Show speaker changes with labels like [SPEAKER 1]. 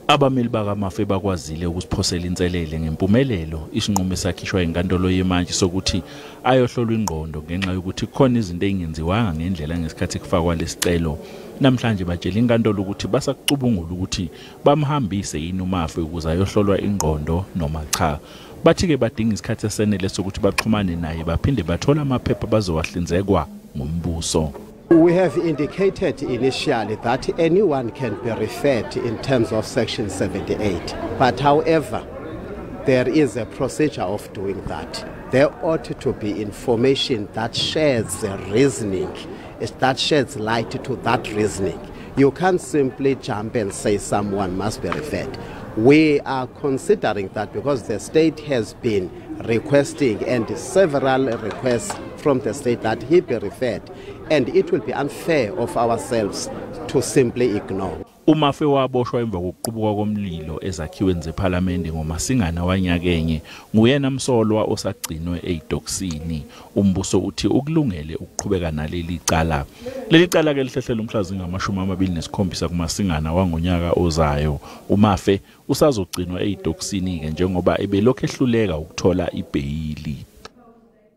[SPEAKER 1] Abameli bakaMafe bakwazile ukusiphosela inselele ngempumelelo isinqumo esakhishwa inkantolo yemantshi sokuthi ayohlolwa ingqondo ngenxa yokuthi kukhona izinto ezingenziwanga ngendlela ngesikhathi kufakwa lesicelo. Namhlanje batshela inkantolo ukuthi basakucubungula ukuthi bamhambise yini uMafe ukuze ayohlolwa ingqondo noma cha. Bathi-ke badinga isikhathi esenele sokuthi baxhumane naye baphinde bathole amaphepha bazowahlinzekwa ngumbuso.
[SPEAKER 2] We have indicated initially that anyone can be referred in terms of Section 78. But however, there is a procedure of doing that. There ought to be information that sheds reasoning, that sheds light to that reasoning. You can't simply jump and say someone must be referred. We are considering that because the state has been requesting, and several requests from the state, that he be referred, and it will be unfair of ourselves to simply ignore.
[SPEAKER 1] UMafe waboshwa emva kokuqubuka komlilo ezakhiweni zephalamende ngoMasingana wanyakenye. Nguyena msolwa osagcinwe eyitokisini. Umbuso uthi ukulungele ukuqhubeka naleli cala. Leli cala ke lihlehlela umhla zingama-27 kuMasingana wangonyaka ozayo. UMafe usazogcinwa eyitokisini ke njengoba ebelokhu ehluleka ukuthola ibheyili.